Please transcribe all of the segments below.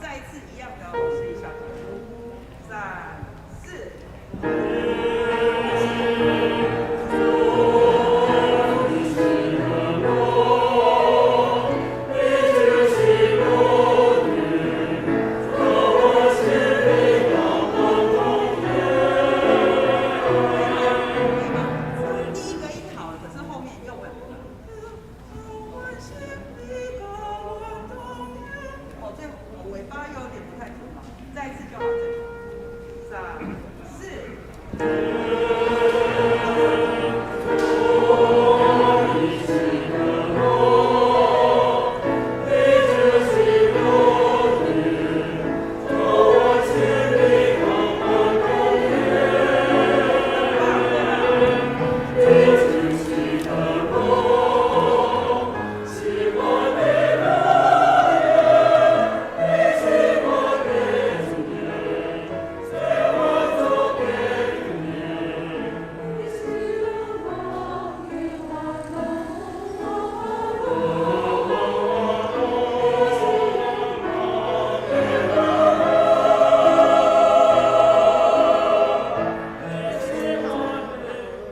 再一次一樣的51小節，三四。可以嗎？第一個音好了，可是後面又會。哦，這尾巴又有點不太準了，再一次就好。這三四。很棒，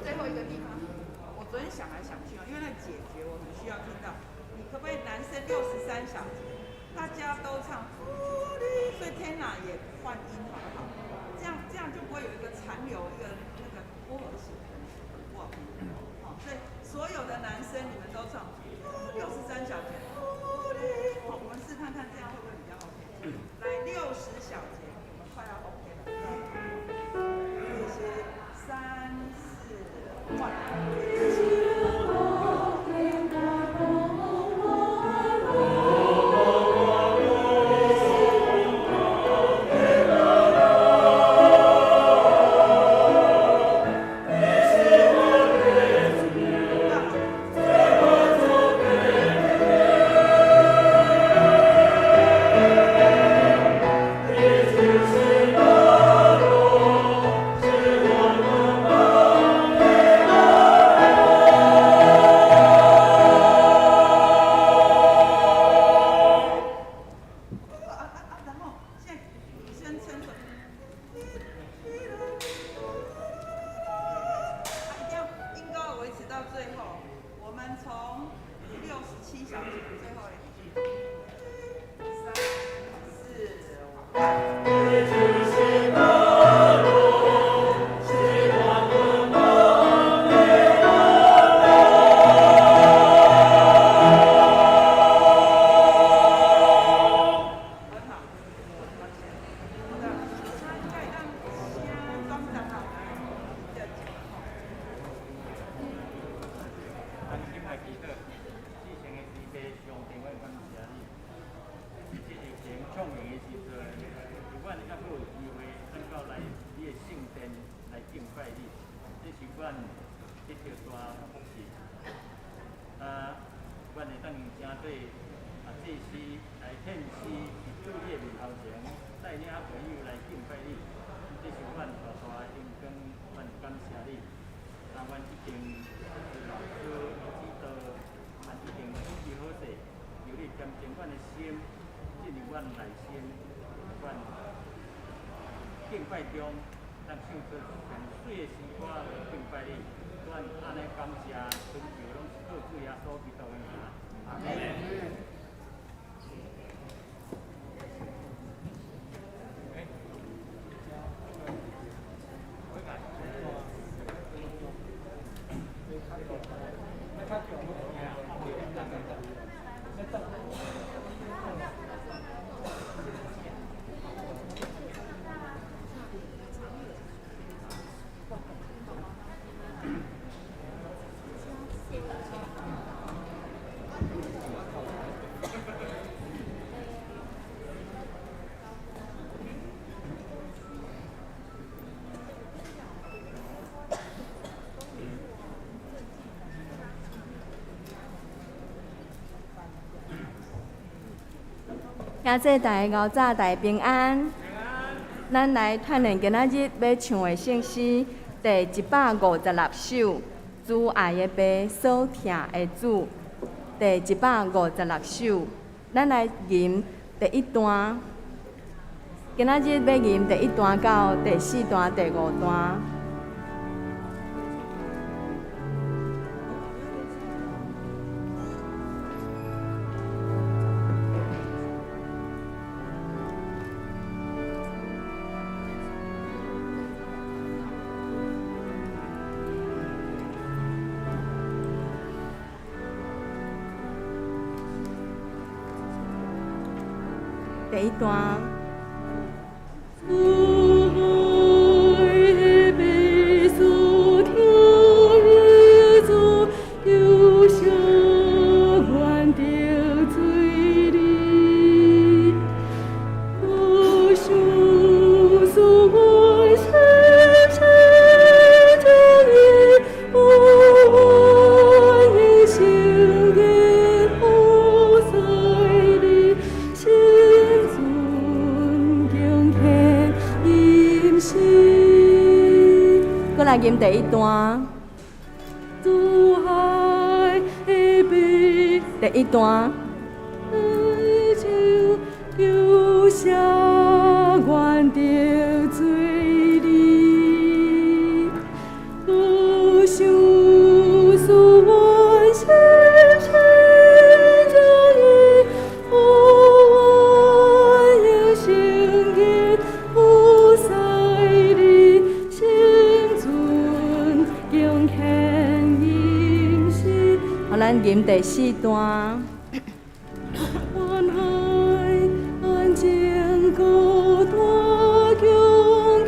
對吧？最後一個地方，我昨天想來想去啊，因為那解決我很需要聽到，你可不可以男生63小節，大家都唱，所以 tenor 也換音好不好？這樣就不會有一個殘留一個那個不和諧，不好聽。好，所以所有的男生你們都唱63小節，好，我們試看看這樣會不會比較 OK？來60小節，我們快要 OK 了。謝謝，三四換。很棒。啊啊啊！然後現在女生撐嘴，啊，一定要音高維持到最後。我們從67小節最後兩句，三四五。很好，抱歉，好的，他應該讓聲裝得好，這樣講。同心來祈禱，至聖的慈悲上帝，阮感謝你。這疫情創行的時陣，予阮猶閣有機會，咱到來你的聖殿來敬拜你，這是阮得著大福氣。啊，阮會當用誠濟啊祭司來獻詩，佇主你的面頭前，帶領朋友來敬拜你，這是阮大大的榮光，阮感謝你。啊，阮一定有老師的指導，阮一定保持好勢，求你堅定阮的心，進入阮內心，阮敬拜中，咱唱出上媠的詩歌來敬拜你。阮按呢感謝，懇求攏是靠主耶穌基督的名。阿門。兄姊大家𠢕早，大家平安。咱來鍛鍊今仔日欲唱的聖詩第156首《慈愛的爸所疼的子》。第156首，咱來吟第一段。今仔日欲吟第一段到第四段、第五段。第一段。主愛的父，所疼的主，求赦阮得罪你，求恕恕阮深深情意，予阮的心坚服侍你，心存敬虔吟诗。閣來吟第一段。主愛的父，第一段。求赦阮得罪你，求恕恕阮深深情意，予阮的心坚服侍你，心存敬虔吟诗。好，咱吟第四段。願海安靜孤單強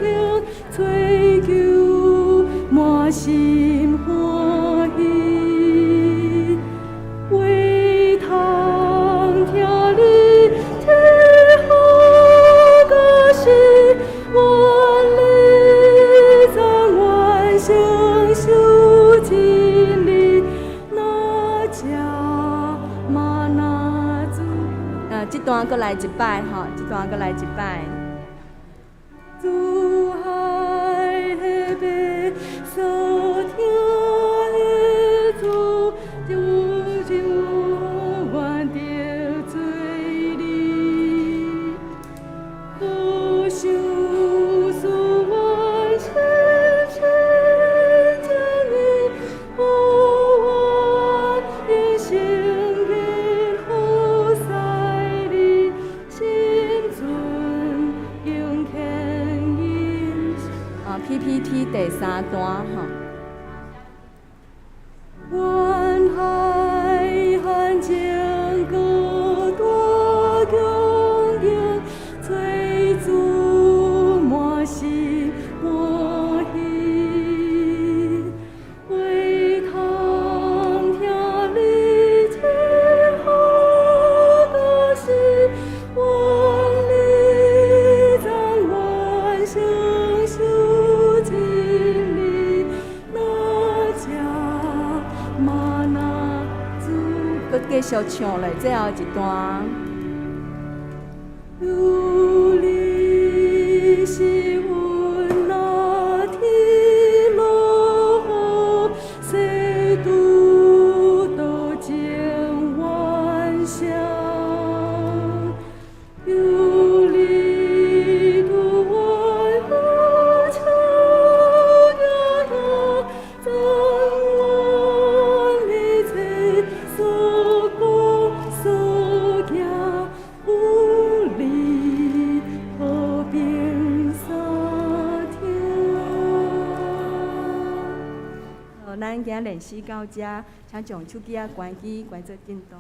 強，追求滿心歡喜，為通聽你這好歌詩，願禮讚願成就真理，那遮瑪那主。啊，這段閣來一擺吼，這段閣來一擺。主愛的父，所疼的主，求恕阮得罪你，求恕恕阮深深情意，予阮的心坚服侍你，心存敬虔吟詩。啊，PPT 第三段吼。願海寒靜孤單強強，追逐滿心歡喜，為通聽你這好歌詩，願禮讚願成就真理，那遮瑪那主。閣繼續唱落最後一段。有你是阮若天落雨，世途多情冤傷。有你拄阮好手行行，讚願一切所講所行，有你和平相聽。好，咱今仔練習到遮，請將手機仔關機，關做振動。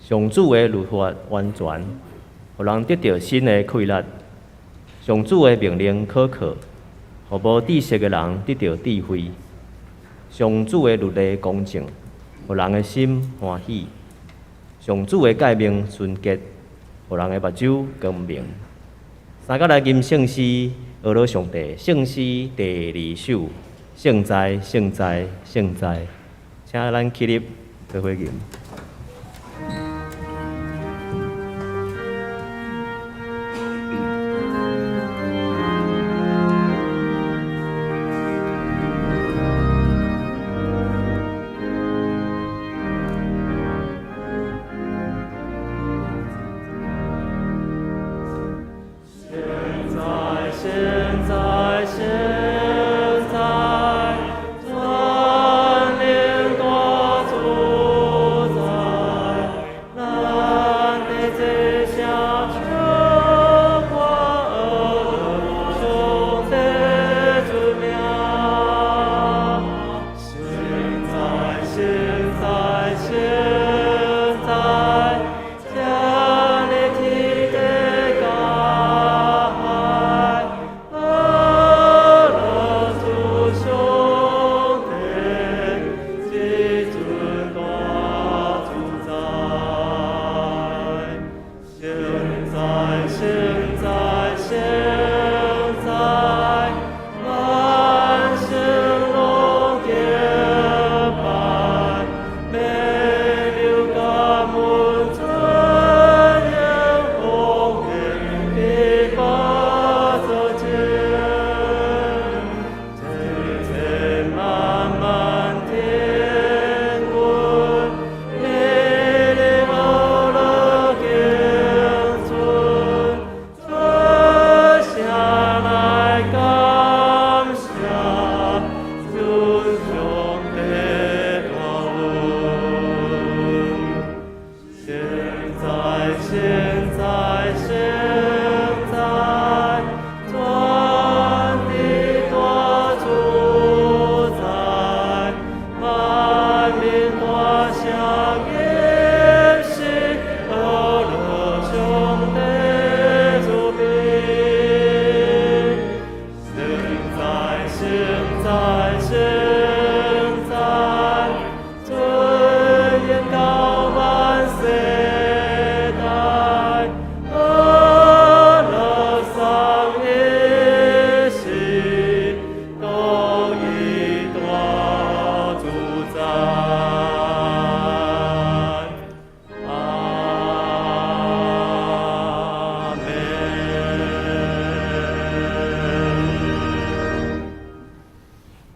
上主的律法完全，予人得著新的氣力；上主的命令可靠，予無知識的人得著智慧。上主的律例公正，予人的心歡喜。上主的誡命純潔，予人的目睭光明。三甲來吟聖詩，呵咾上帝。聖詩第二首，聖哉，聖哉，聖哉，請咱起立做伙吟。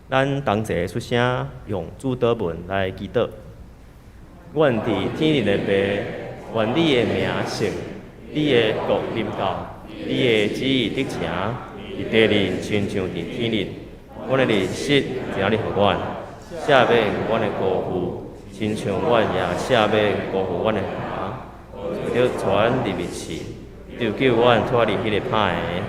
咱同齊出聲，用主禱文來祈禱。阮佇天頂的父，願你的名聖，你的國臨到，你的旨意得成，佇地裡親像佇天頂。阮的日食今仔日予阮，赦免阮的辜負，親像阮也赦免辜負阮的人。毋著帶阮入去試，就救阮脫離彼個歹的。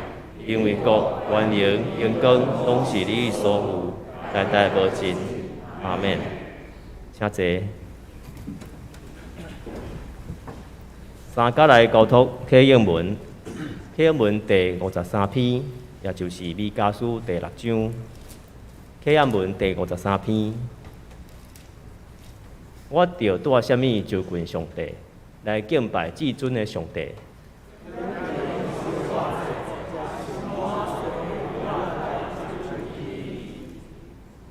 因為國、權榮、榮光，攏是你所有，代代無盡。阿們。請坐。三甲來交託啟應文，啟應文第53篇，也就是彌迦書第六章。啟應文第53篇，我著帶啥物就近上帝，來敬拜至尊的上帝？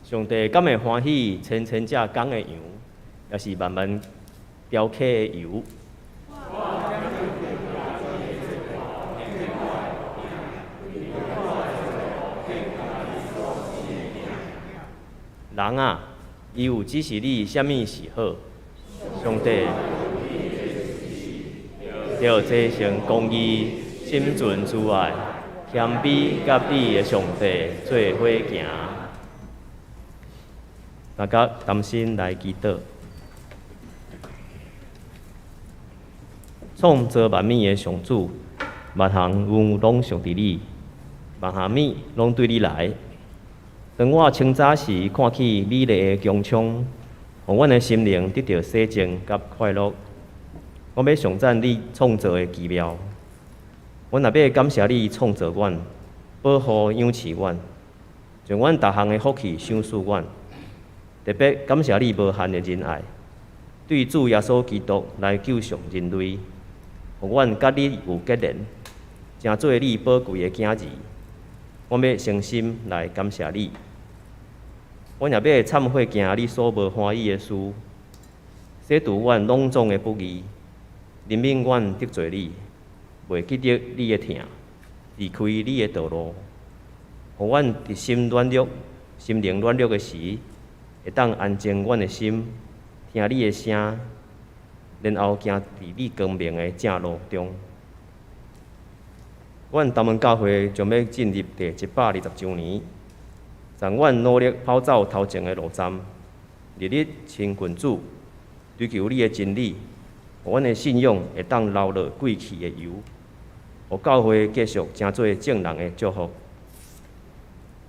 上帝敢會歡喜千千隻公的羊，抑是萬萬雕刻的油？人啊，伊有指示你啥物是好？上帝著齊成公義，心存慈愛，謙卑佮你的上帝做伙行。大家同心來祈禱。創造萬物的上主，萬項物攏屬佇你，萬項物攏對你來。當我清早時看起美麗的穹蒼，予阮的心靈得著洗淨佮快樂。我欲頌讚你創造的奇妙。阮也欲感謝你創造阮，保護養飼阮，將阮逐項的福氣賞賜阮。特別感謝你無限的仁愛，對主耶穌基督來救贖人類，予阮佮你有結連，成做你寶貴的囝兒。我欲誠心來感謝你。阮也欲懺悔行你所無歡喜的事，洗除阮攏總的不義，憐憫阮得罪你，袂記得你的疼，離開你的道路，予阮佇心軟弱、心靈軟弱的時，會當安靜阮的心，聽你的聲，然後行佇你光明的正路中。阮東門教會將欲進入第120周年，讓阮努力跑走頭前的路站，日日親近主，追求你的真理，予阮的信仰會當流落貴氣的油，予教會繼續成做眾人的祝福。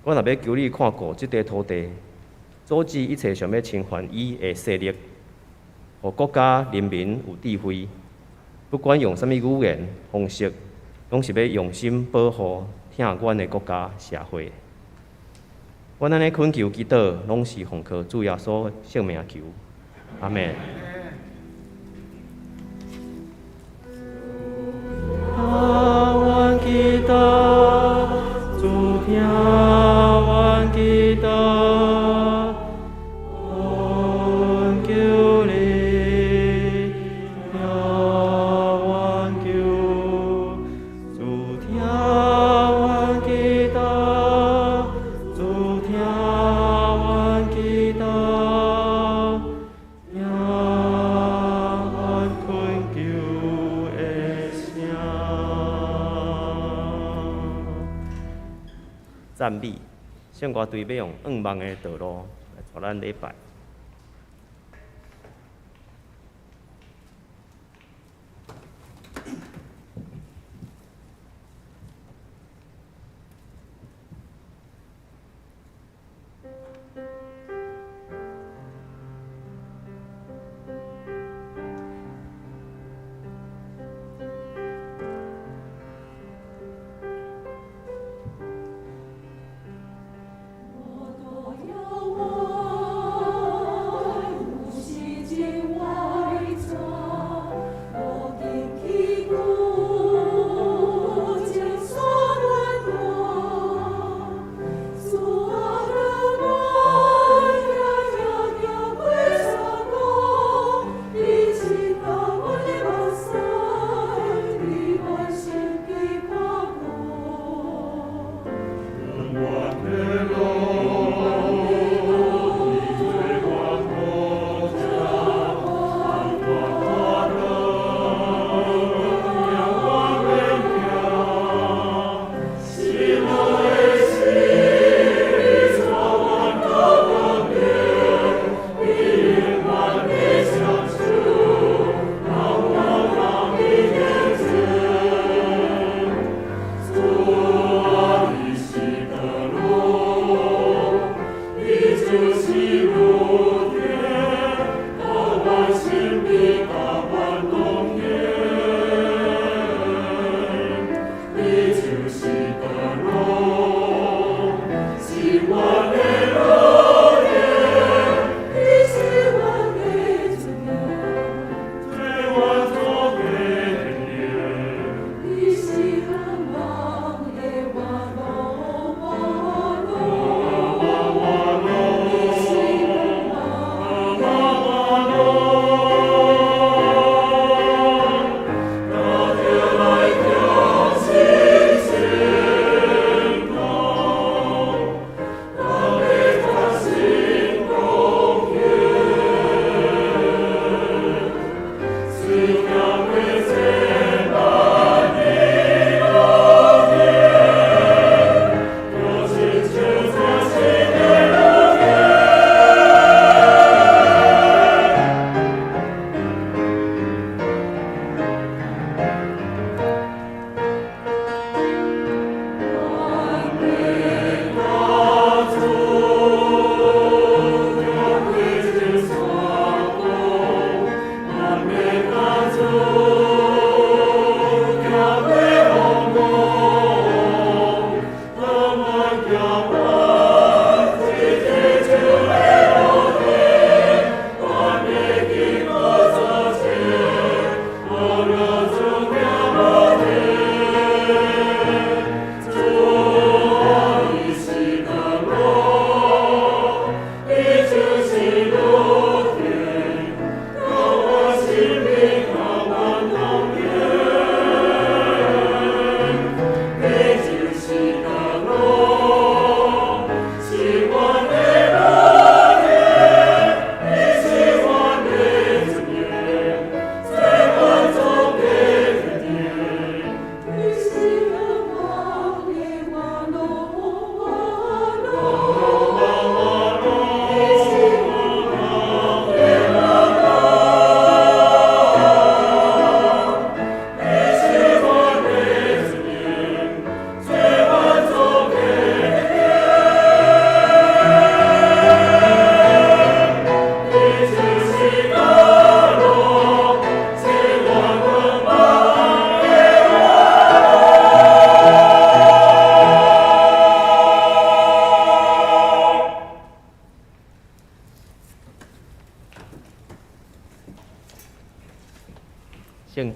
阮也欲求你看顧這塊土地，阻止一切想欲侵犯伊的勢力，予國家人民有智慧，不管用啥物語言方式，攏是欲用心保護疼阮的國家社會。阮按呢懇求祈禱，攏是奉靠主耶穌聖名求，阿們。阮祈禱，主聽阮祈禱，懇求你聽阮求，主聽阮祈禱，主聽阮祈禱，聽阮懇求的聲。讚美，聖歌隊欲用向望的道路來帶咱禮拜。我多仰望。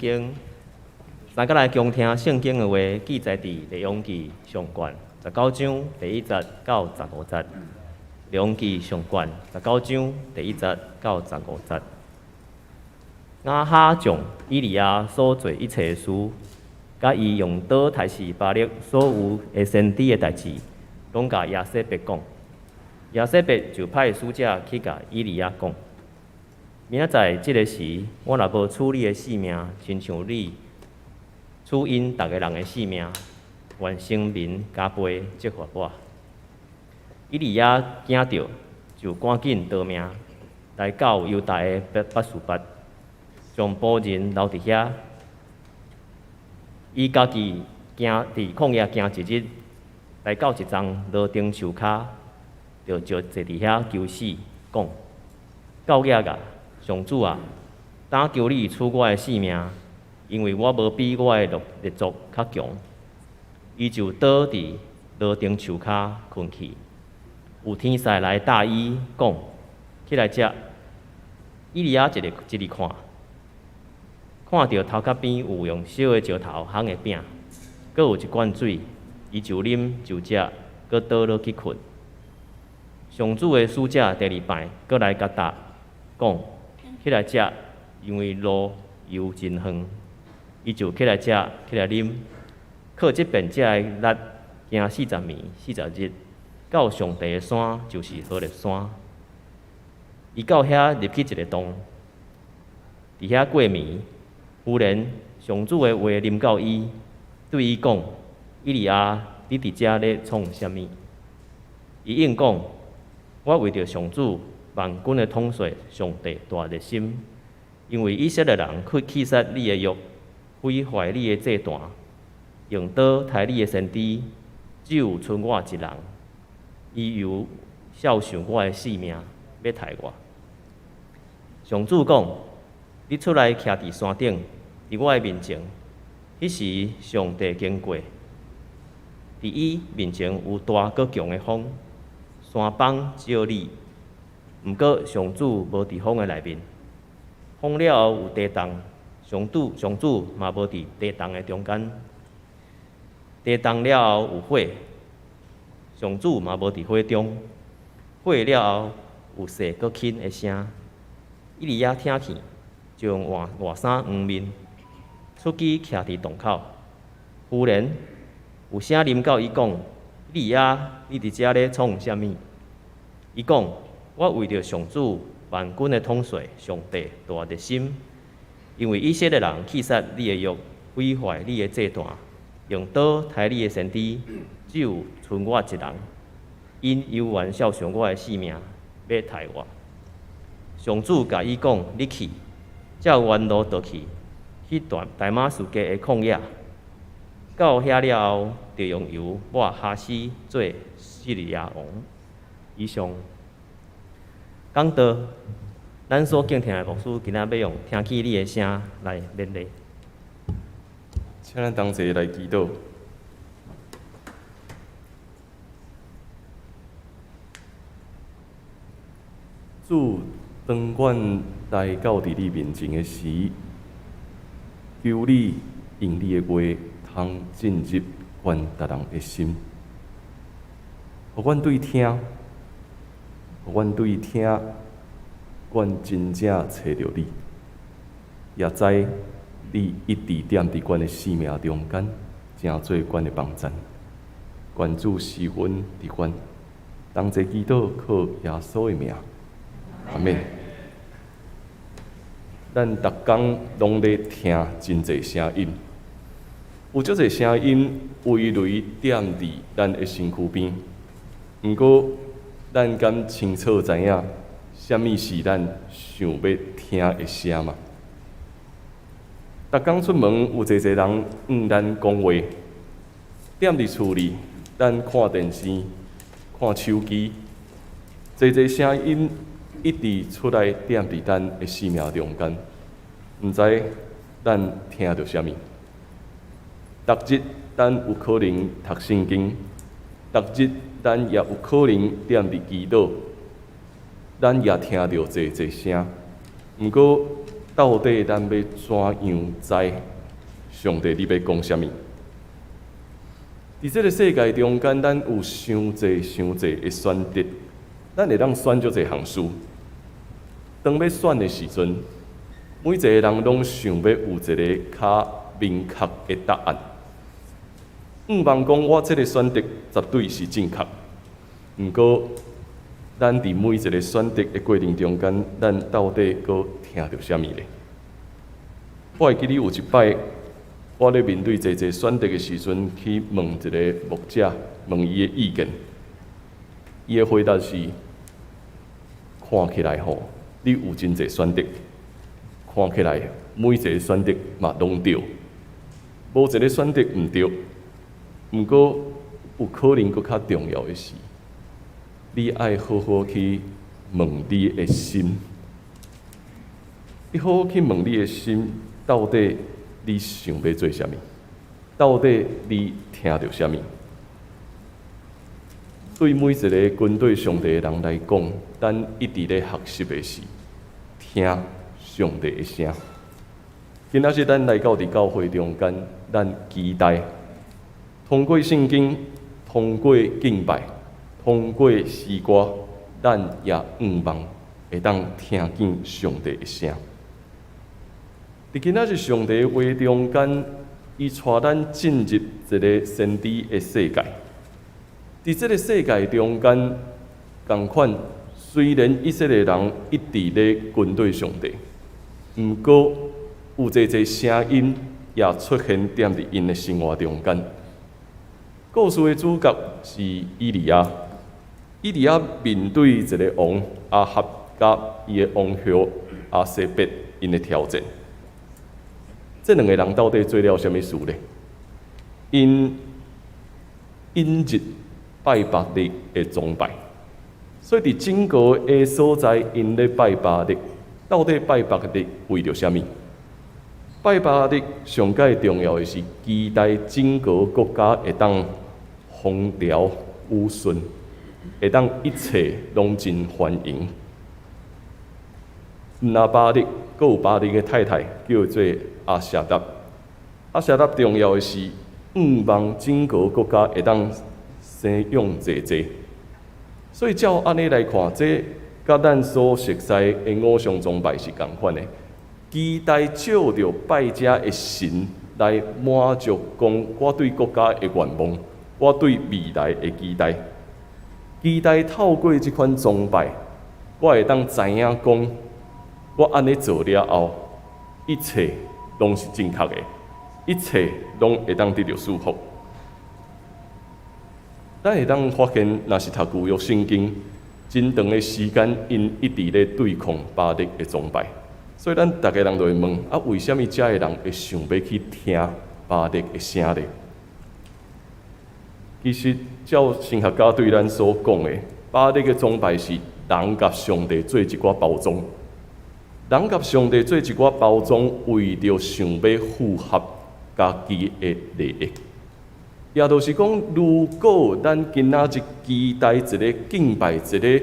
經，大家來恭聽聖經的話，記載佇列王紀上卷十九章第一節到十五節。列王紀上卷十九章第一節到十五節。亞哈將以利亞所做一切事，佮伊用刀刣死巴力所有的先知的代誌，攏共耶洗別講。耶洗別就派使者去共以利亞講：明仔載這个時，我若無取你的性命，親像你取𪜶逐个人的性命，願神明加倍責罰我。以利亞驚著，就趕緊逃命，來到猶大的別是巴，將僕人留佇遐。伊家己行佇曠野行一日，來到一叢羅燈樹跤，就坐佇遐求死，講：夠額啊，上主啊，當求你取我的性命，因為我無比我的列祖較強。伊就倒佇羅燈樹跤睏去。有天使來搭伊講：起來食。以利亞一个一日看，看著頭殼邊有用燒的石頭烘的餅，閣有一罐水，伊就啉就食，閣倒落去睏。上主的使者第二擺閣來共搭，講：起來食，因為路猶真遠。伊就起來食，起來啉，靠這遍食的力行四十暝、四十日，到上帝的山，就是何烈山。伊到遐入去一个洞，佇遐過暝。忽然，上主的話臨到伊，對伊講：以利亞，你佇遮咧創啥物？伊應講：我為著上主萬軍的統帥上帝大熱心，因為以色列人去棄殺你的約，毀壞你的祭壇，用刀刣你的先知，只有賰我一人。伊猶肖想我的性命，欲刣我。上主講：你出來徛佇山頂，佇我的面前。彼時上帝經過，佇伊面前有大閣強的風，山崩照裂。毋過上主無佇風的內面。風了後有地動，上主上主嘛無佇地動的中間。地動了後有火，上主嘛無佇火中。火了後有細閣輕的聲。以利亞聽見，就用外外衫掩面，出去徛佇洞口。忽然有聲臨到伊講：以利亞，你佇遮咧創啥物？伊講：我為著上主萬軍的統帥上帝大熱心，因為以色列人棄殺你的約，毀壞你的祭壇，用刀刣你的先知，只有賰我一人。𪜶猶原肖想我的性命，欲刣我。上主共伊講：你去，照原路倒去，去大大馬士革的曠野。到遐了後，就用油抹哈斯做敘利亞王。以上講道，咱所敬聽的牧師，今仔欲用聽見你的聲來勉勵。請咱同齊來祈禱。主，當阮來到佇你面前的時，求你用你的話通進入阮逐人的心，予阮對聽，予阮對聽，阮真正揣著你，也知你一直踮佇阮的生命中間，成做阮的幫贊。願主施恩佇阮，同齊祈禱靠耶穌的名，阿們。咱逐工攏咧聽真濟聲音，有足濟聲音威雷踮佇咱的身軀邊。毋過，咱敢清楚知影，啥物是咱想欲聽的聲嗎？逐工出門有濟濟人向咱講話，踮佇厝裡，咱看電視、看手機，濟濟聲音一直出來踮佇咱的生命中間，毋知咱聽著啥物。逐日咱有可能讀聖經，逐日咱也有可能踮佇祈禱，咱也聽著濟濟聲。毋過，到底咱欲怎樣知上帝你欲講啥物？佇這个世界中間，咱有傷濟傷濟的選擇，咱會當選足濟項事。當欲選的時陣，每一个人攏想欲有一个較明確的答案。向望講我這个選擇絕對是正確，毋過，咱佇每一个選擇的過程中間，咱到底閣聽著啥物咧？我會記得有一擺，我咧面對濟濟選擇的時陣，去問一个牧者，問伊的意見。伊的回答是：看起來吼，你有真濟選擇，看起來每一个選擇嘛攏對，無一个選擇毋對。毋過有可能閣較重要的是，你愛好好去問你的心，你好好去問你的心，到底你想欲做啥物？到底你聽著啥物？對每一个跟隨上帝的人來講，咱一直咧學習的是聽上帝的聲。今仔日咱來到佇教會中間，咱期待通過聖經，通過敬拜，通過詩歌，咱也向望會當聽見上帝的聲。佇今仔日上帝的話中間，伊帶咱進入一个先知的世界。佇這个世界中間，仝款雖然以色列人一直咧跟隨上帝，毋過有濟濟聲音也出現踮佇𪜶的生活中間。故事的主角是以利亞，以利亞面對一个王亞哈佮伊的王后亞洗別𪜶的挑戰。這兩个人到底做了啥物事呢？𪜶引入拜巴力的崇拜，所以佇整個的所在，𪜶咧拜巴力，到底拜巴力為著啥物？拜巴力上蓋重要的是期待整個國家會當風調雨順，會當一切攏真繁榮。毋若巴力，閣有巴力的太太叫做亞舍拉。亞舍拉重要的是，向望整個國家會當生養濟濟。所以照按呢來看，這佮咱所熟悉的偶像崇拜是仝款的。期待藉著拜者的神來滿足講我對國家的願望，我對未來的期待。期待透過這款崇拜，我會當知影講，我按呢做了後，一切攏是正確的，一切攏會當得著祝福。咱會當發現，若是讀舊約聖經，真長的時間，𪜶一直咧對抗巴力的崇拜。所以咱逐个人就會問：啊，為啥物遮的人會想欲去聽巴力的聲咧？其實，照神學家對咱所講的，巴力的崇拜是人共上帝做一寡包裝，人共上帝做一寡包裝，為著想欲符合家己的利益。也就是講，如果咱今仔日期待一个敬拜，一个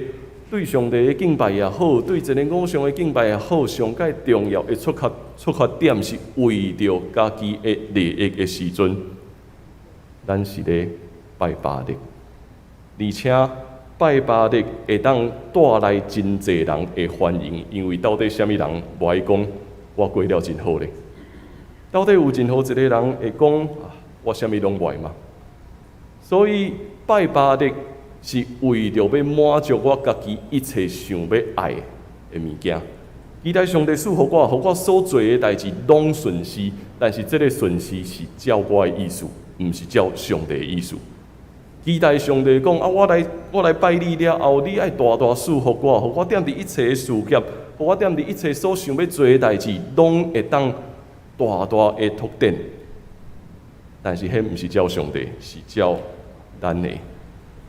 對上帝的敬拜也好，對一个偶像的敬拜也好，上蓋重要的出發點是為著家己的利益的時陣，咱是咧拜巴力，而且拜巴力會當帶來真濟人的歡迎，因為到底啥物人無愛講我過了真好咧？到底有任何一个人會講我啥物攏無愛嗎？所以拜巴力是為著欲滿足我家己一切想欲愛的物件，期待上帝賜予我，予我所做的代誌攏順遂，但是這个順遂是照我的意思，毋是照上帝的意思。期待上帝講啊，我來拜你了後，你愛大大賜福我，予我踮佇一切的事業，予我踮佇一切所想欲做的代誌，攏會當大大的拓展。但是彼毋是照上帝，是照咱的。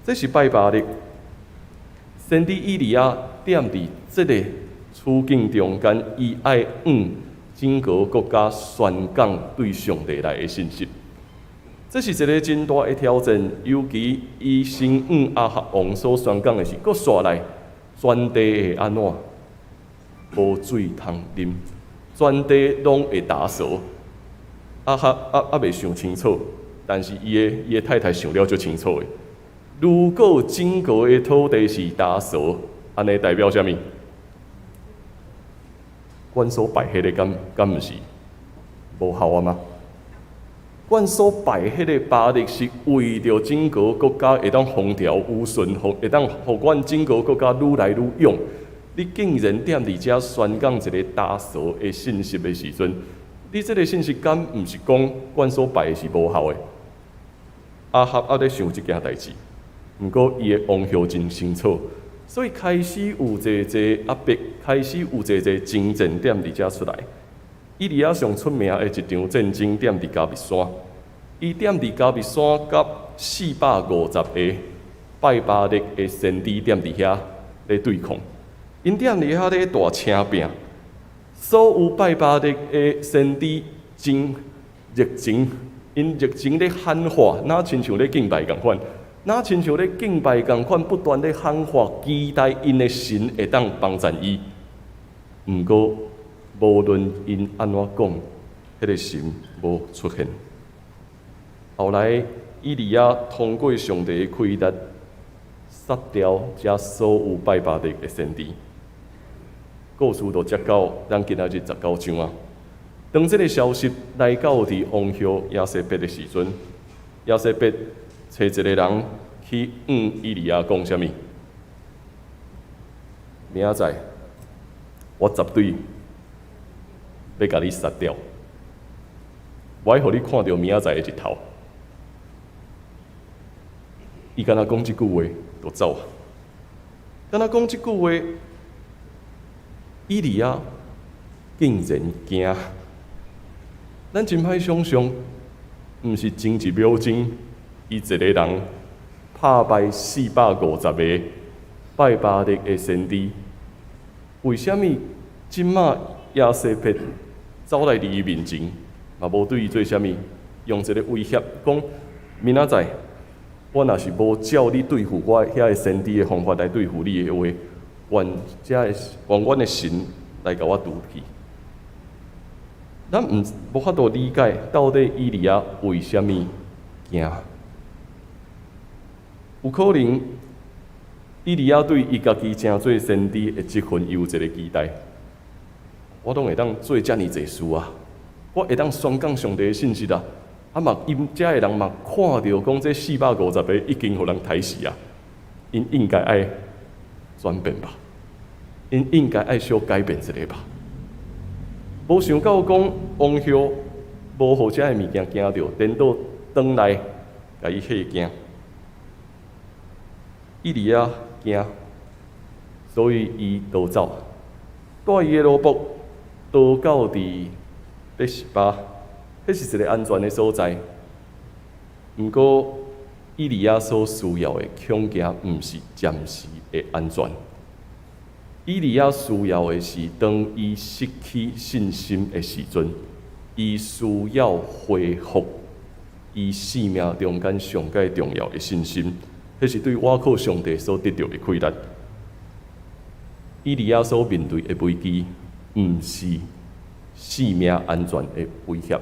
這是拜巴力。先知以利亞踮佇這个處境中間，伊愛向整個國家宣講對上帝來的信息。這是一个真大的挑戰，尤其伊先向亞哈王所宣講的是，閣紲來全地會按怎？無水通啉。全地攏會焦臊。亞哈猶未想清楚，但是伊的太太想了足清楚的。如果整個的土地是焦臊，按呢代表啥物？阮所拜彼个敢毋是無效啊嗎？阮所拜彼个巴力是為著整個國家會當風調雨順，會當予阮整個國家愈來愈勇。你竟然踮佇遮宣講一个焦臊的信息的時陣，你這个信息敢毋是講阮所拜的是無效的？亞哈猶咧想這件代誌，毋過伊的王后真清楚，所以開始有濟濟壓迫，開始有濟濟爭戰踮佇遮出來。以利亞上出名的一場戰爭，踮佇迦密山，伊踮佇迦密山佮450個拜巴力的先知踮佇遐咧對抗，𪜶踮佇遐咧大聲拚，所有拜巴力的先知真熱情，𪜶熱情咧喊話，若親像咧敬拜仝款，若親像咧敬拜仝款，不斷咧喊話，期待𪜶的神會當幫贊伊。毋過，無論𪜶按怎講，彼個神無出現。後來，以利亞通過上帝的氣力，殺掉遮所有拜巴力的先知。故事就接到咱今仔日19章啊。當這个消息來到佇王后耶洗別的時陣，耶洗別揣一个人去向以利亞講啥物？明仔載，我絕對欲共你殺掉，我愛予你看著明仔載的日頭。伊敢若講這句話就走啊，敢若講這句話，以利亞竟然驚。咱真歹想象，毋是前一秒鐘，伊一个人拍敗450個拜巴力的先知，為啥物這馬耶洗別走來佇伊面前，嘛無對伊做啥物，用一个威脅講：明仔載，我若是無照你對付我遐个先知的方法來對付你的話，願遮个願阮的神來共我除去。咱毋無法度理解到底以利亞為啥物驚。有可能以利亞對伊家己成做先知的職分，伊有一个期待。我攏會當做遮爾濟事啊！我會當宣講上帝的信息啊！啊嘛，𪜶遮的人嘛看著講這450個已經予人刣死啊！𪜶應該愛轉變吧？𪜶應該愛小改變一下吧？無想到講王后無予遮个物件驚著，顛倒轉來共伊嚇驚。以利亞驚，所以伊逃走，帶伊的奴僕逃到佇別是巴，彼是一个安全的所在。毋過，以利亞所需要的恐驚毋是暫時的安全。以利亞需要的是，當伊失去信心的時陣，伊需要恢復伊生命中間上蓋重要的信心，彼是對倚靠上帝所得著的氣力。以利亞所面對的危機，毋是性命安全的威脅，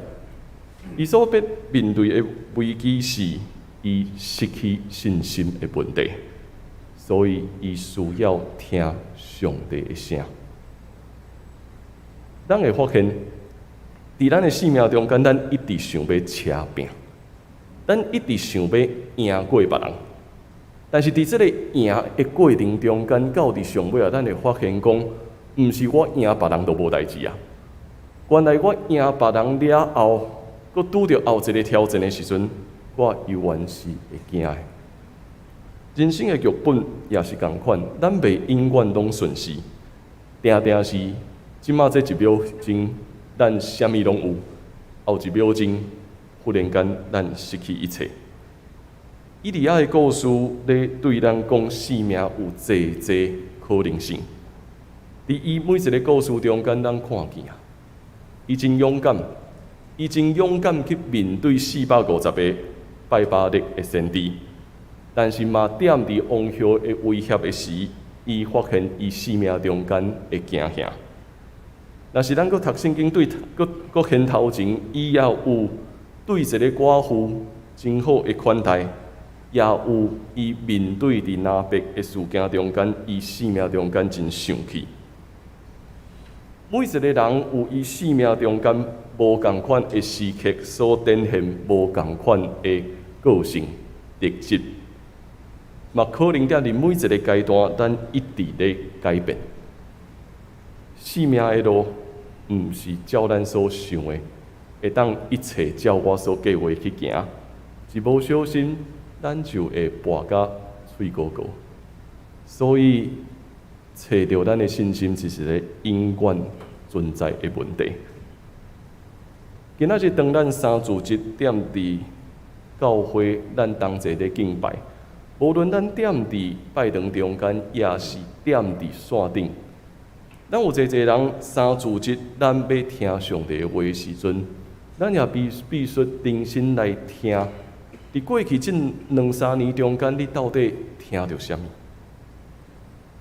伊所欲面對的危機是伊失去信心的問題。所以，伊需要聽上帝的聲。咱會發現，佇咱的生命中間，咱一直想欲車拚，咱一直想欲贏過別人。但是，佇這个贏的過程中間，到佇上尾啊，咱會發現講，毋是我贏別人就無代誌啊。原來我贏別人了後，閣拄著後一个挑戰的時陣，我猶原是會驚的。人生的劇本也是仝款，咱袂永遠攏順遂，定定是這馬這一秒鐘，咱啥物攏有；後一秒鐘，忽然間咱失去一切。以利亞的故事咧對咱講，生命有濟濟可能性。佇伊每一个故事中間，咱看見啊，伊真勇敢，伊真勇敢去面對450個拜巴力的先知。但是嘛，踮佇王后的威脅的時，伊發現伊生命中間的驚嚇。若是咱閣讀聖經對閣閣掀頭前，伊也有對一个寡婦真好的款待，也有伊面對佇拿伯的事件中間，伊生命中間真生氣。每一个人有伊生命中間無仝款的時刻所展現無仝款的個性特質，嘛可能踮佇每一个階段，咱一直咧改變。生命的路毋是照咱所想的，會當一切照我所計劃去行。一無小心，咱就會跋甲碎糊糊。所以，揣著咱的信心，是一个永遠存在的問題。今仔日當咱三主日踮佇教會，咱同齊咧敬拜，無論咱踮佇拜堂中間，抑是踮佇線頂，咱有濟濟人三主日，咱欲聽上帝的話的時陣，咱也必必須重新來聽。佇過去這兩三年中間，你到底聽著啥物？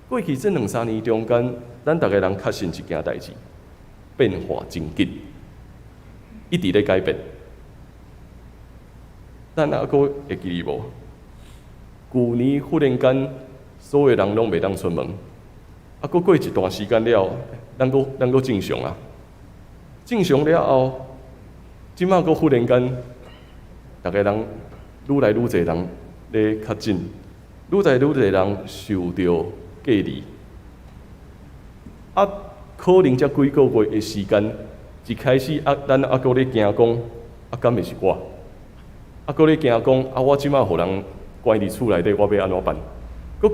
過去這兩三年中間，咱逐个人確信一件代誌，變化真緊，一直咧改變。咱猶閣會記得無？舊年忽然間，所有人攏袂當出門，啊，閣過一段時間了，咱閣正常啊。正常了後，這馬閣忽然間，逐个人愈來愈濟人咧確診，愈來愈濟人受著隔離。啊，可能這幾个月的時間，一開始啊，咱猶閣咧驚講，啊，敢會是我？啊，閣咧驚講，啊，我這馬予人關佇厝內底，我欲按怎辦？閣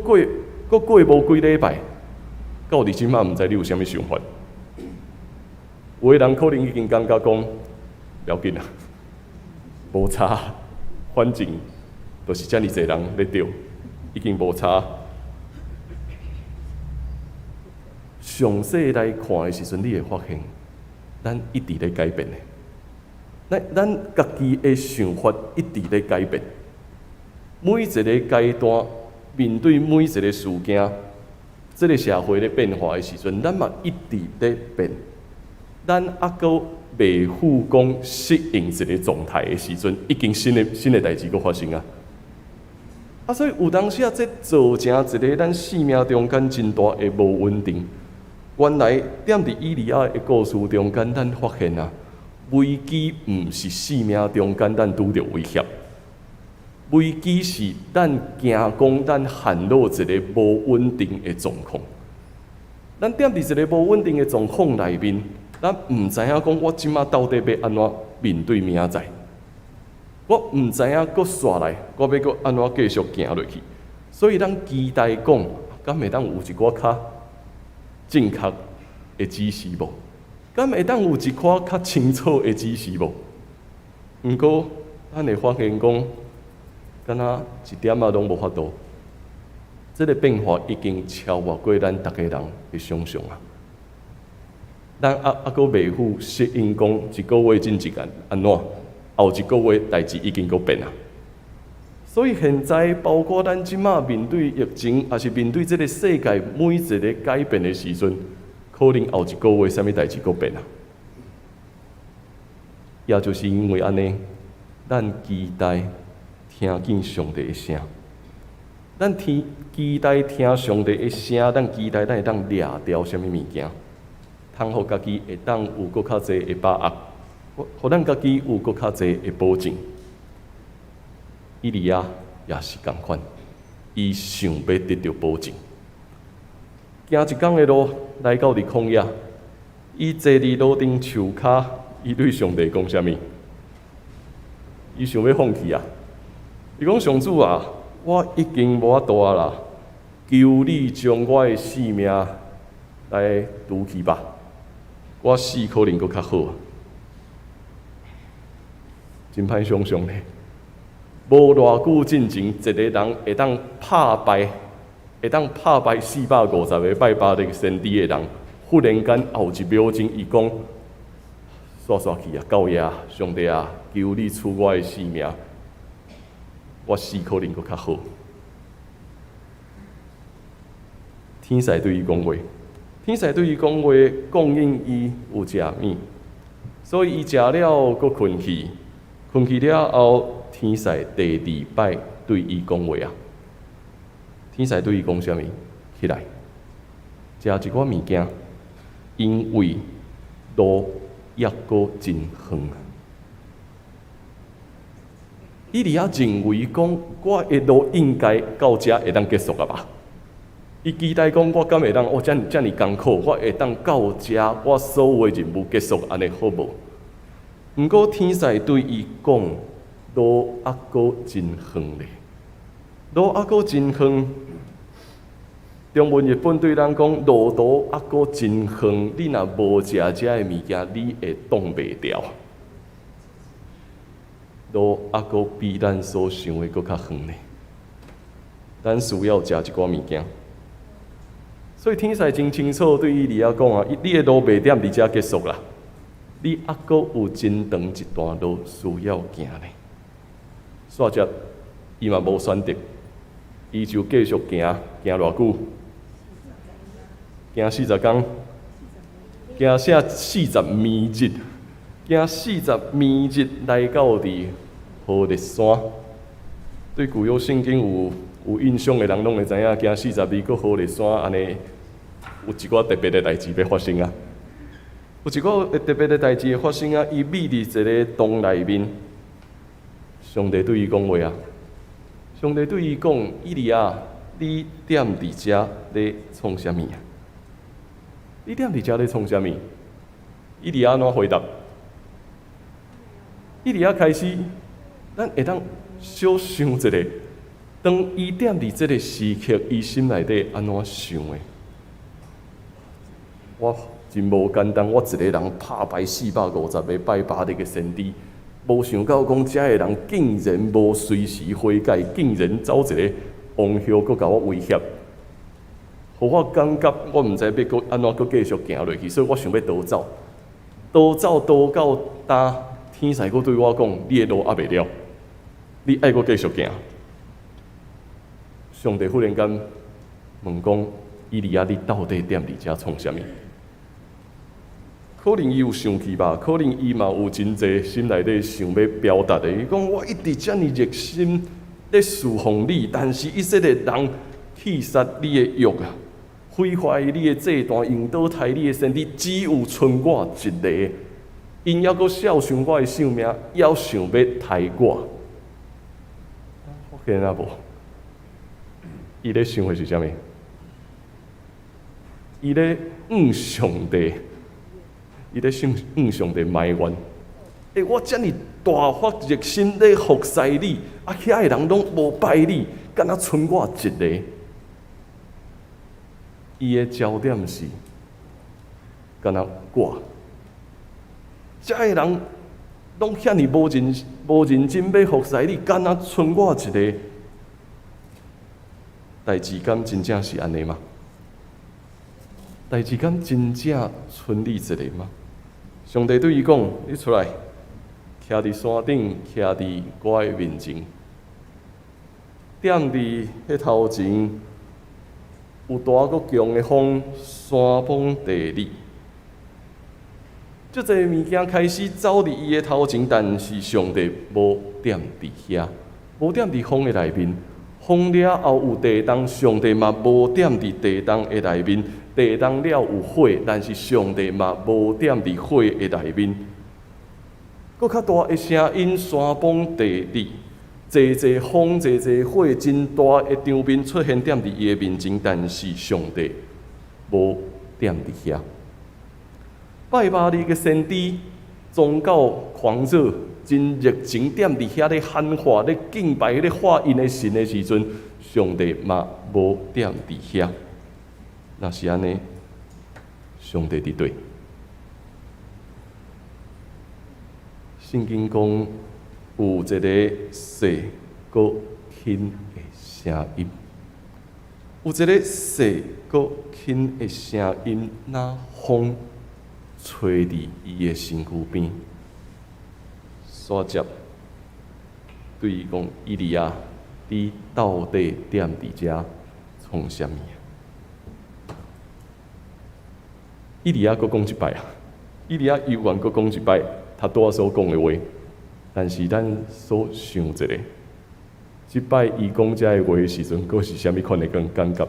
過無幾禮拜，到佇這馬毋知你有啥物想法？有的人可能已經感覺講，無要緊啊，無差，反正就是遮爾濟人咧著，已經無差。詳細來看的時陣，你會發現，咱一直咧改變的。咱家己的想法一直咧改變。每一个階段，面對每一个事件，這个社會咧變化的時陣，咱嘛一直咧變。咱猶閣袂赴講適應一个狀態的時陣，已經新的代誌閣發生啊！啊，所以有當時啊，這造成一个咱生命中間真大的無穩定。原來踮佇以利亞的故事中間，咱發現啊，危機毋是生命中間咱拄著威脅，危機是咱驚講咱陷落一个無穩定的狀況。咱踮佇一个無穩定的狀況內面，咱毋知影講我這馬到底欲按怎面對明仔載，我毋知影閣紲來，我欲閣按怎繼續行落去。所以咱期待講，敢會當有一寡較正確的指示無？敢會當有一寡較清楚的指示無？毋過，咱會發現講，敢若一點仔攏無法度。這个變化已經超越過咱逐个人的想像啊！咱猶閣袂赴適應講一个月進前按怎，後一个月代誌已經閣變啊！所以現在，包括咱這馬面對疫情，抑是面對這个世界每一个改變的時陣，可能後一个月啥物代誌閣變啊！也就是因為按呢，咱期待聽見上帝的聲，咱聽期待聽上帝的聲，咱期待咱會當掠著啥物物件，通予家己會當有閣較濟的把握，予咱家己有閣較濟的保證。以利亞也是仝款，伊想欲得著保證。行一工的路來到佇曠野，伊坐佇路頂樹跤，伊對上帝講啥物？伊想欲放棄啊！伊講上主啊，我已經無法度啊啦，求你將我的性命來奪去吧，我死可能閣較好。真歹想像咧，無偌久進前，一个人會當拍敗，會當拍敗450個拜巴力先知的人，忽然間後一秒鐘，伊講：煞煞去啊，夠呀！上帝啊，求你取我的性命，我死可能閣較好。天使對伊講話，天使對伊講話，供應伊有食物，所以伊食了，閣睏去，睏去了後，天使第二擺對伊講話啊！天使對伊講啥物？起來，食一寡物件，因為路猶閣真遠。以利亞認為講，我的路應該到遮會當結束啊吧？伊期待講，我敢會當，哦，遮遮爾艱苦，我會當到遮，我所有的任務結束，按呢好無？毋過天使對伊講，路猶閣真遠咧，路猶閣真遠。中文譯本對咱講，路途猶閣真遠，你若無食遮的物件，你會擋袂牢。路猶閣比咱所想的閣較遠咧，咱需要食一寡物件。所以天使真清楚對以利亞講啊，你的路袂踮佇遮結束啦，你猶閣有真長一段路需要行咧。煞接伊嘛無選擇，伊就繼續行，行偌久？行40工，行啥40暝日，行40暝日來到佇何烈山。對舊約聖經有印象的人，攏會知影，行40日過何烈山，按呢有一寡特別的代誌欲發生啊！有一寡特別的代誌會發生啊！伊覕佇一个洞內面，上帝對伊講話啊！上帝對伊講：以利亞，你踮佇遮咧創啥物啊？你踮佇遮咧創啥物？以利亞按怎回答？以利亞開始，咱會當小想一下，當伊踮佇這个時刻，伊心內底按怎想的？我真無簡單，我一个人拍敗450個拜巴力的先知，無想到講遮的人竟然無隨時悔改，竟然走一个王后閣共我威脅，予我感覺我毋知欲閣按怎閣繼續行落去，所以我想欲逃走，逃走逃到呾，天使閣對我講：你的路猶未了，你愛閣繼續行。上帝忽然間問講：以利亞，你到底踮佇遮創啥物？可能伊有生氣吧，可能伊嘛有真濟心內底想欲表達的。伊講我一直遮爾熱心咧侍奉你，但是以色列人棄殺你的約啊，毀壞你的祭壇，用刀刣你的先知，只有賰我一个。𪜶猶閣肖想我的性命，猶想欲刣我。發現啊無？伊咧想的是啥物？伊咧向上帝。伊咧想向上帝埋怨，欸，我遮爾大發熱心咧服侍你，啊，遐的人攏無拜你，敢若賰我一个。伊的焦點是，敢若我，遮的人攏遐爾無認真欲服侍你，敢若賰我一个。代誌敢真正是按呢嗎？代誌敢真正賰你一个嗎？上帝對伊講：你出來，徛佇山頂，徛佇我的面前，踮佇彼頭前，有大閣強的風，山崩地裂。足濟物件開始走佇伊的頭前，但是上帝無踮佇遐，無踮佇風的內面。風了後有地動，上帝嘛無踮佇地動的內面。地動了有火，但是上帝嘛無踮佇火的內面。閣較大的聲音，山崩地裂，濟濟風，濟濟火，真大的場面出現踮佇伊的面前，但是上帝無踮佇遐。拜巴力的先知宗教狂熱，真熱情踮佇遐咧喊話、咧敬拜、咧喊𪜶的神的時陣，上帝嘛無踮佇遐。若是按呢，上帝佇佗？聖經講有一个細閣輕的聲音，有一个細閣輕的聲音，若風吹佇伊的身軀邊，煞接對伊講：以利亞，你到底踮佇遮創啥物啊？以利亞閣講一擺啊，以利亞猶原閣講一擺，他拄仔所講的話，但是咱所想一下，這擺伊講這个話的時陣，閣是啥物款的感覺？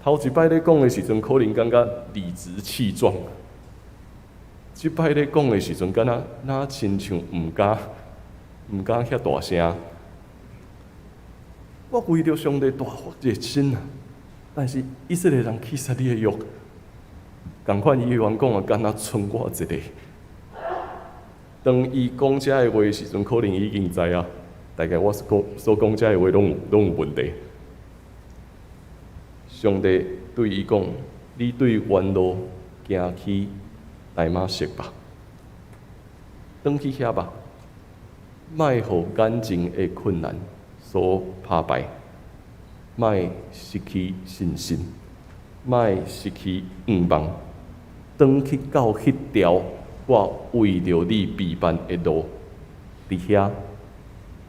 頭一擺咧講的時陣，可能感覺理直氣壯；這擺咧講的時陣，敢若若親像毋敢遐大聲。我為著上帝大發熱心啊！但是以色列人去殺你的約，仝款伊原講啊，敢若賰我一个。當伊講這个話的時陣，可能已經知影，大概我所講這个話攏有問題。上帝對伊講：你對原路行去大馬色吧，轉去遐吧，莫予眼前的困難所拍敗。莫失去信心，莫失去願望，轉去到彼條我為著你備辦的路，佇遐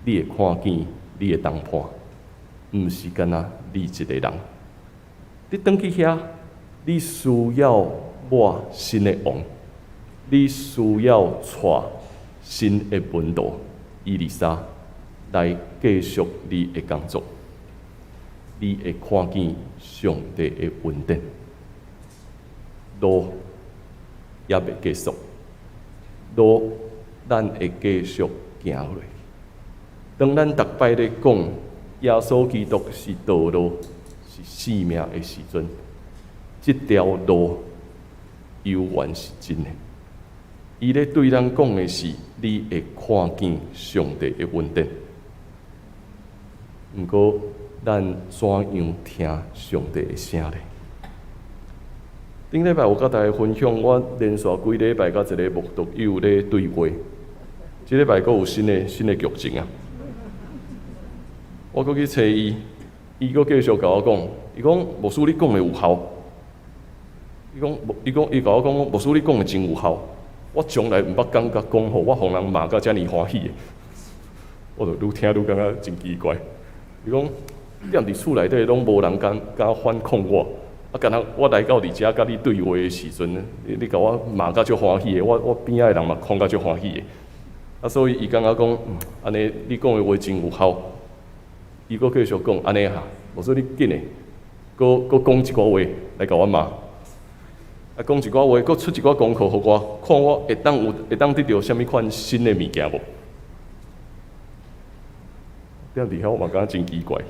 你會看見你的同伴，毋是干焦你一个人。你轉去遐，你需要抹新的王，你需要帶新的門徒以利沙來繼續你的工作。你會看見上帝的恩典，路猶未結束，路咱會繼續行落去。當咱逐擺咧講耶穌基督是道路、是生命的時陣，這條路猶原是真的。伊咧對咱講的是，你會看見上帝的恩典。毋過，咱怎樣聽上帝的聲咧？頂禮拜有佮大家分享，我連續幾禮拜佮一個慕道友咧對話。這禮拜閣有新的劇情啊！我閣去揣伊，伊閣繼續共我講，伊講牧師你講的有效。伊講，伊講，伊共我講，牧師你講的真有效。我從來毋捌感覺講吼，我予人罵甲遮爾歡喜的。我就愈聽愈感覺真奇怪。伊講，踮佇厝內底攏無人敢反抗我，啊，敢若我來到佇遮佮你對話的時陣，你共我罵甲足歡喜的，我邊仔的人嘛看甲足歡喜的。啊，所以伊感覺講，按呢你講的話真有效。伊閣繼續講，按呢哈，牧師你緊的，閣閣講一寡話來共我罵。啊，講一寡話，閣出一寡功課予我，看我會當得著啥物款新的物件無？踮佇遐我嘛感覺真奇怪。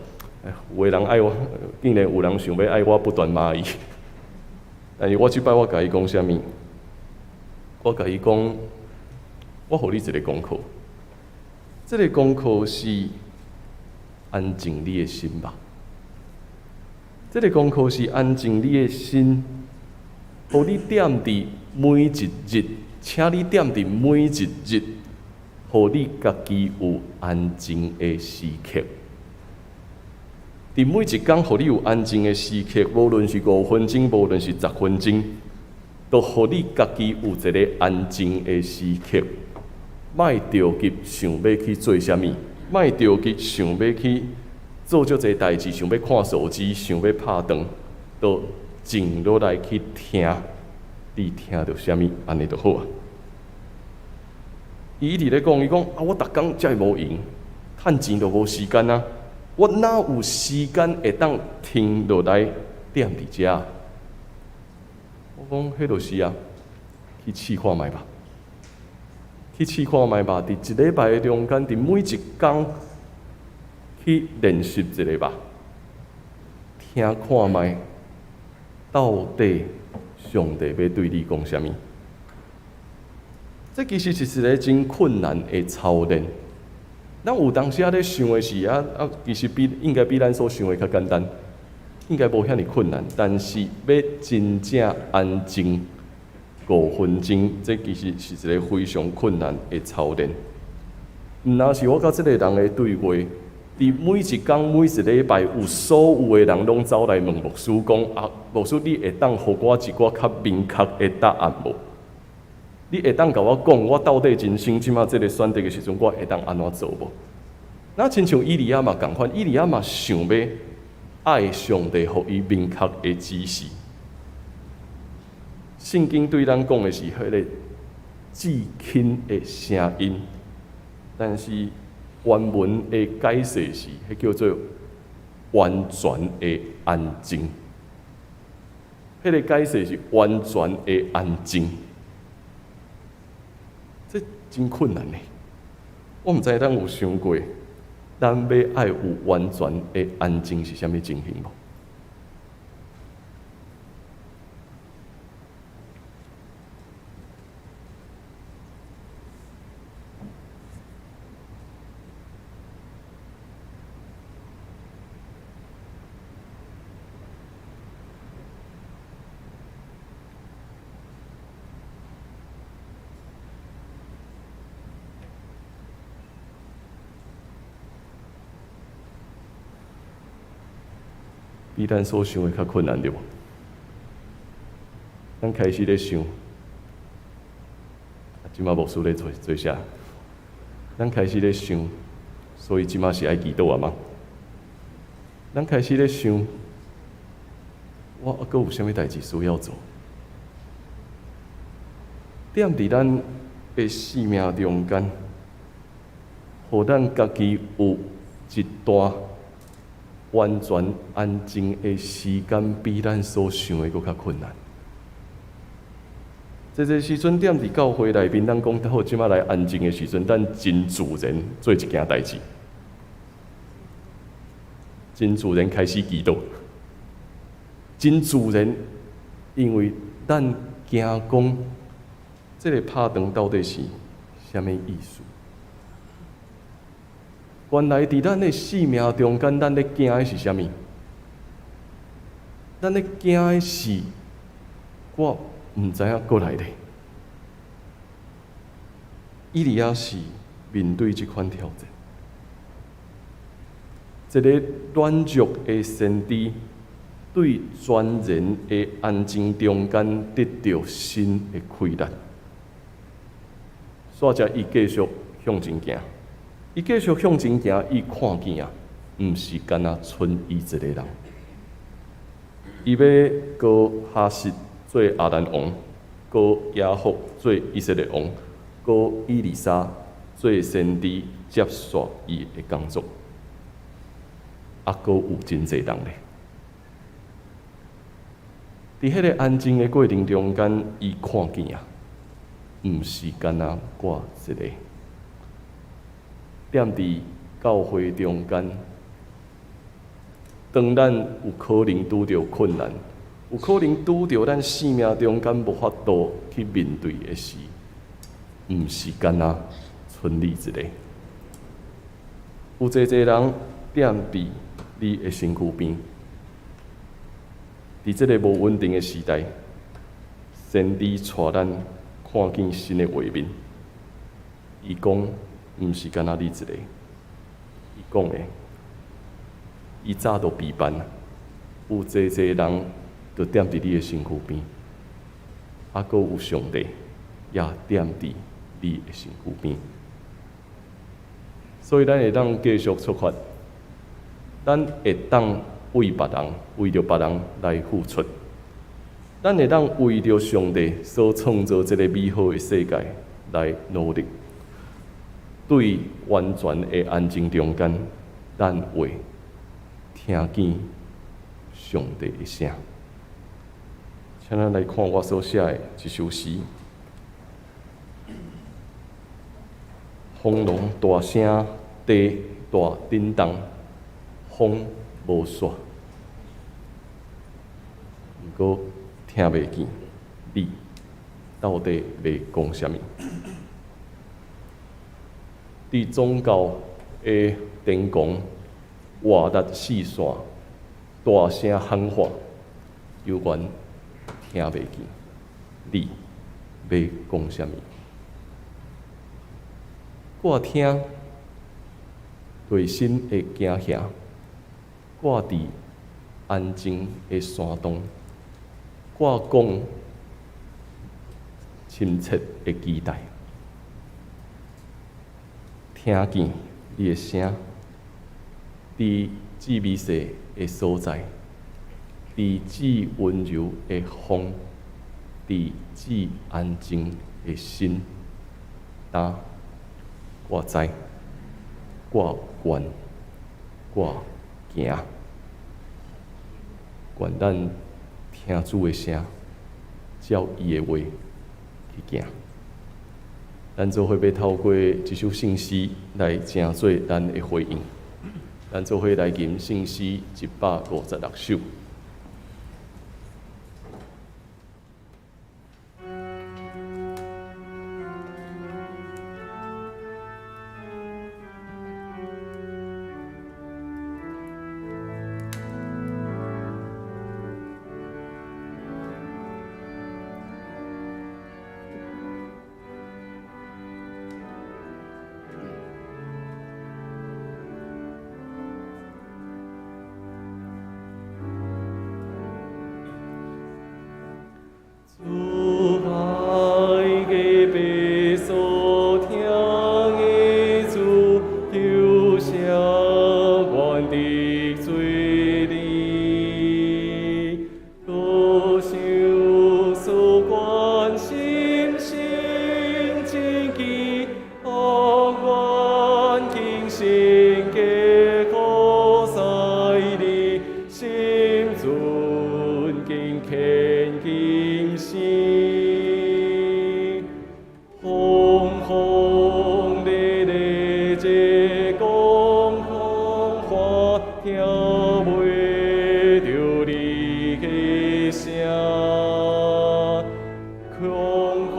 有的人愛我，竟然有人想欲愛我不斷罵伊。但是我這擺我共伊講啥物？我共伊講，我予你一個功課。這個功課是安靜你的心吧。這個功課是安靜你的心，予你踮佇每一日，請你踮佇每一日，予你家己有安靜的時刻。佇每一工，予你有安靜的時刻，無論是5分鐘，無論是10分鐘，都予你家己有一个安靜的時刻。莫著急想欲去做啥物，莫著急想欲去做足濟代誌，想欲看手機，想欲拍斷，都靜落來去聽，你聽著啥物，按呢就好啊。伊一直咧講，伊講啊，我逐工遮爾無閒，趁錢都無時間啊。我哪有時間會當停落來踮佇遮？我講，彼就是啊，去試看覓吧，去試看覓吧。佇一禮拜的中間，佇每一工去練習一下吧，聽看覓，到底上帝欲對你講啥物？這其實是一个真困難的操練。咱有當時仔咧想的是啊啊，其實應該比咱所想的較簡單，應該無遐爾困難。但是欲真正安靜5分鐘，這其實是一个非常困難的操練。毋若是我佮這个人的對話，佇每一工每一禮拜，有所有的人攏走來問牧師講啊，牧師你會當予我一寡較明確的答案無？你會當共我講，我到底人生這馬這个選擇的時陣，我會當按怎做無？若親像以利亞嘛仝款，以利亞嘛想欲愛上帝予伊明確的指示。聖經對咱講的是彼个至輕的聲音，但是原文的解釋是，彼叫做完全的安靜。彼个解釋是完全的安靜，這真困難呢。我毋知咱有想過，咱欲愛有完全的安靜是啥物情形無？比咱所想的較困難，對無？咱開始咧想，啊，這馬牧師咧做做啥？咱開始咧想，所以這馬是愛祈禱啊嗎？咱開始咧想，我猶閣有啥物代誌需要做？踮佇咱的生命中間，予咱家己有一段完全安靜的時間，比咱所想的閣較困難。濟濟時陣，踮佇教會內面，咱講好，這馬來安靜的時陣，咱真自然做一件代誌，真自然開始祈禱，真自然，因為咱驚講，這个拍斷到底是啥物意思？原來佇咱的生命中間，咱咧驚的是啥物？咱咧驚的是，我毋知影閣來咧。以利亞是面對這款挑戰，一个軟弱的先知，對全然的安靜中間得著新的氣力。煞才伊繼續向前行。伊繼續向前行，伊看見啊，毋是干焦賰伊一个人。伊欲膏哈實做亞蘭王，膏耶戶做以色列王，膏以利沙做先知，接續伊的工作。猶閣有真濟人咧。佇彼个安靜的過程中間，伊看見啊，毋是干焦我一个。踮佇教會中間，當咱有可能拄著困難，有可能拄著咱生命中間無法度去面對的時，毋是干焦賰你一个。有濟濟人踮佇你的身軀邊，佇這个無穩定的時代，先知帶咱看見新的畫面。伊講，毋是干焦你一个，伊講的，伊早就備辦，有濟濟人就踮佇你的身軀邊，猶閣有上帝也踮佇你的身軀邊，所以咱會當繼續出發，咱會當為別人，為著別人來付出，咱會當為著上帝所創造這个美好的世界來努力。對完全的安靜中間，咱會聽見上帝的聲。請咱來看我所寫的這首詩：風浪大聲，地大震動，風無煞，毋過聽袂見你到底欲講啥物。佇宗教的天堂，活力四散，大聲喊喊，猶原聽袂見你欲講啥物。我聽內心的驚嚇，我佇安靜的山洞，我講深切的期待。聽見你的聲，佇至微細的所在，佇至溫柔的風，伫至安靜的心，焦我知，我願，我行。願咱聽主的聲，照伊的話去行。咱做伙欲透過這首聖詩來成做咱的回應。咱做伙來吟聖詩156首。主愛的父所疼的子，求赦阮的罪孽，多想所關心心真記，予阮敬心嘅可使你心尊敬虔敬心，轟轟烈烈這講空話，聽袂著你的聲，空空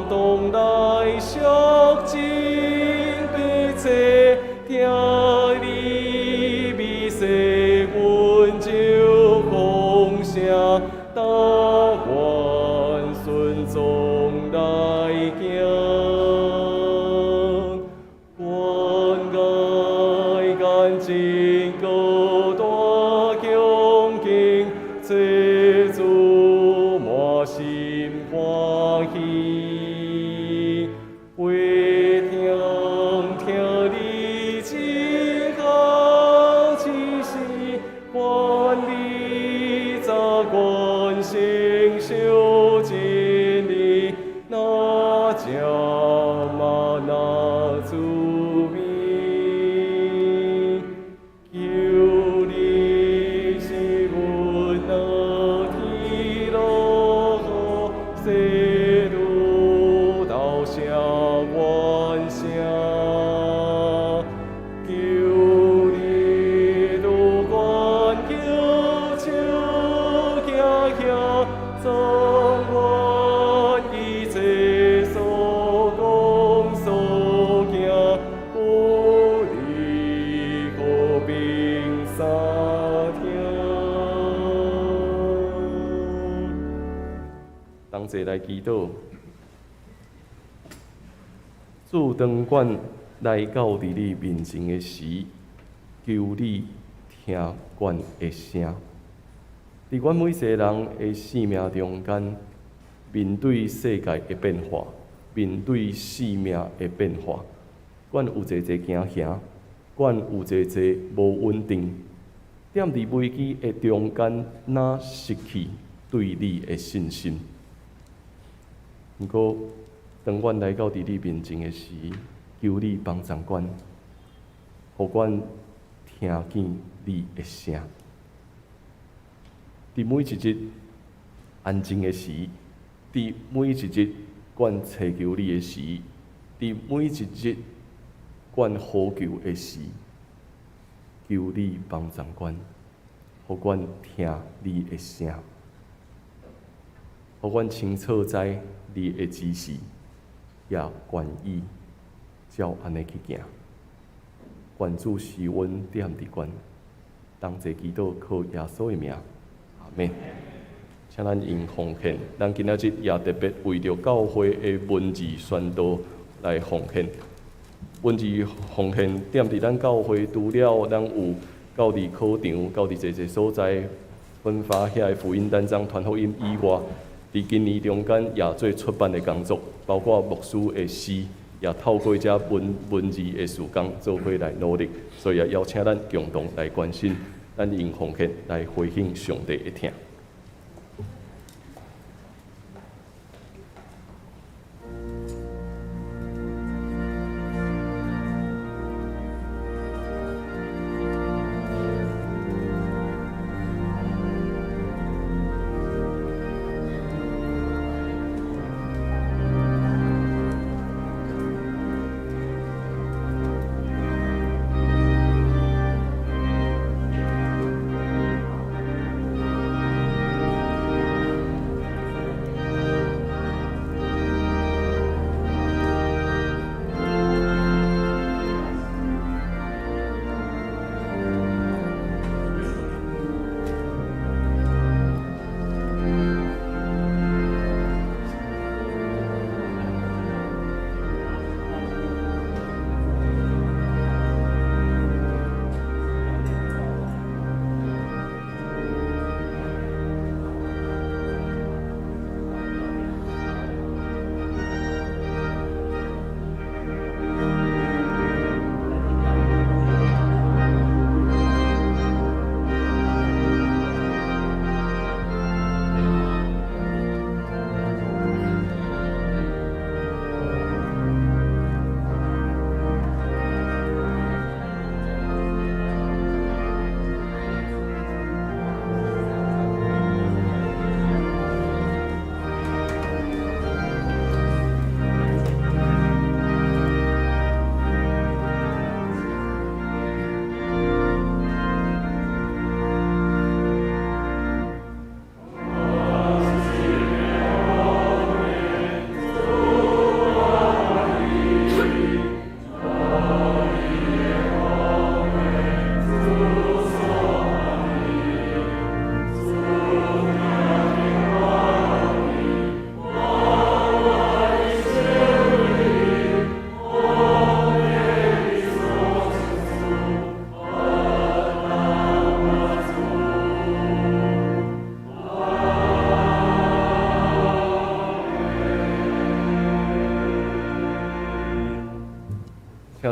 洞內寂靜迫切，聽你美細溫柔風聲，但願順從來行。願愛眼睛閣大恭敬，切主滿心歡喜。為聽聽你真好指示，願你早關成就真理，若食嘛若滋味。求你賜阮若天落雨，世路道聲願聲。求你拄關叫手行行，總願一切所講所行，有你和平相聽。同齊來祈禱，主當阮來到佇你面前的時，求你聽阮的聲。佇阮每一個人的生命中間，面對世界的變化，面對生命的變化，阮有濟濟驚嚇，阮有濟濟無穩定。踮佇危機的中間，若失去對你的信心。毋過，當阮來到佇你面前的時，求你幫助阮，予阮聽見你的聲。佇每一日安靜的時，佇每一日阮尋求你的時，佇每一日阮呼求的時，求你幫助阮，予阮聽你的聲，予阮清楚知你的指示，也願意照按呢去行。願主施恩踮佇阮，同齊祈禱靠耶穌的名，阿們。請咱用奉獻，咱今仔日也特別為著教會的文字宣道來奉獻。文字奉獻踮佇咱教會，除了咱有到佇考場、到佇濟濟所在分發遐个福音單張、傳福音以外，佇今年中間也做出版的工作，包括牧師的詩，也透過這文文字的事工做伙來努力，所以也邀請咱共同來關心，咱用奉獻來回應上帝的疼。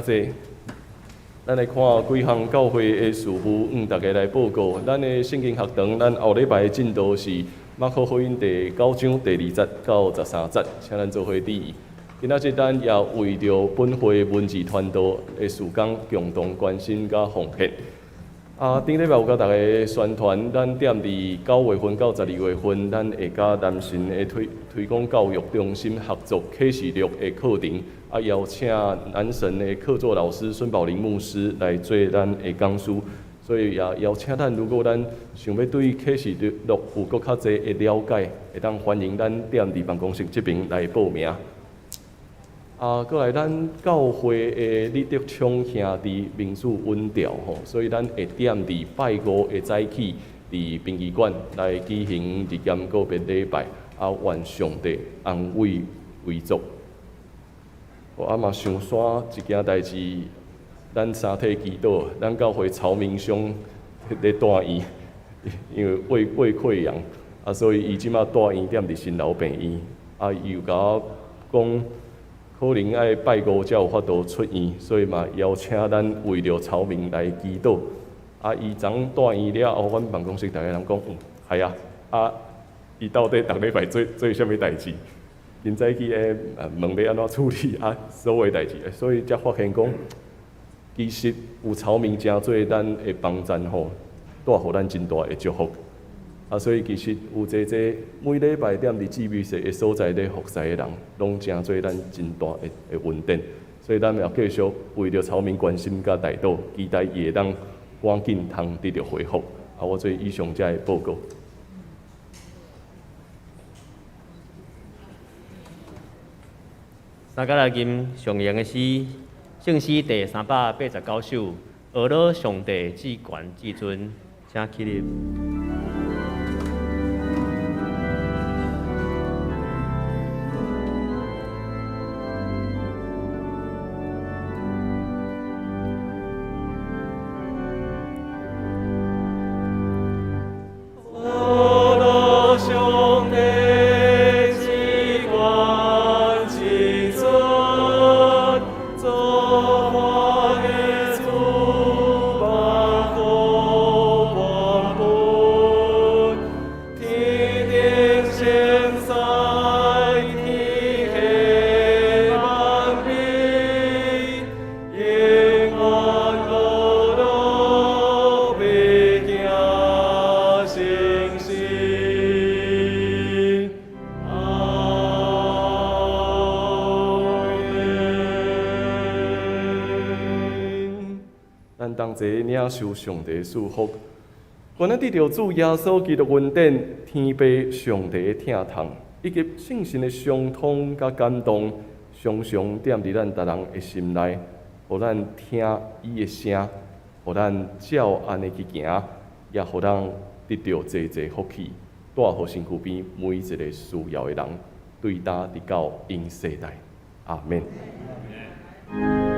請坐。咱來看幾項教會的事務，向大家來報告。咱的聖經學堂，咱後禮拜的進度是馬可福音第九章第二節到十三節，請咱做伙注意。今仔日咱也為著本會文字傳道的事工，共同關心佮奉獻。啊，頂禮拜有佮大家宣傳，咱踮佇9月份到12月份，咱會佮南神的推推廣教育中心合作啟示錄的課程，啊，邀請南神的客座老師孫寶林牧師來做咱的講師，所以也邀請咱，如果咱想欲對啟示錄有閣較濟的了解，會當歡迎咱踮佇辦公室這爿來報名。啊，閣來咱教會的李德昌兄弟名字穩掉吼，所以咱會踮佇拜五的早起，佇殯儀館來舉行日嚴告別禮拜，啊，願上帝安慰遺族。啊嘛上山一件代誌，咱三體祈禱，咱教會曹明兄咧住院，因為胃胃潰瘍，啊，所以伊這馬住院踮佇新樓病院，啊，伊有共我講。可能愛拜五才有法度出院，所以嘛邀請咱為著曹明來祈禱。啊，伊昨住院了後，阮辦公室逐个人講，嗯，係啊，啊，伊到底逐禮拜做做啥物代誌？今早起咧問欲按怎處理啊，所有代誌，所以才發現講，其實有曹明成做咱的幫贊吼，帶予咱真大的祝福。啊，所以其實有濟濟每禮拜踮佇 GBC 的所在咧服侍的人，攏成做咱真大的的恩典。所以咱也繼續為著曹明關心佮代禱，期待伊會當趕緊通得著恢復。啊，我做以上這个報告。三角來吟上用的詩，聖詩第389首，呵咾上帝至懸至尊，請起立。咱同齊領受上帝賜福，願咱得著主耶穌基督恩典、天父上帝疼痛，以及聖神的相通佮感動，常常踮佇咱逐人的心內，予咱聽伊的聲，予咱照按呢去行，也予咱得著濟濟福氣，帶予身軀邊每一个需要的人，對今直到永世代。阿們。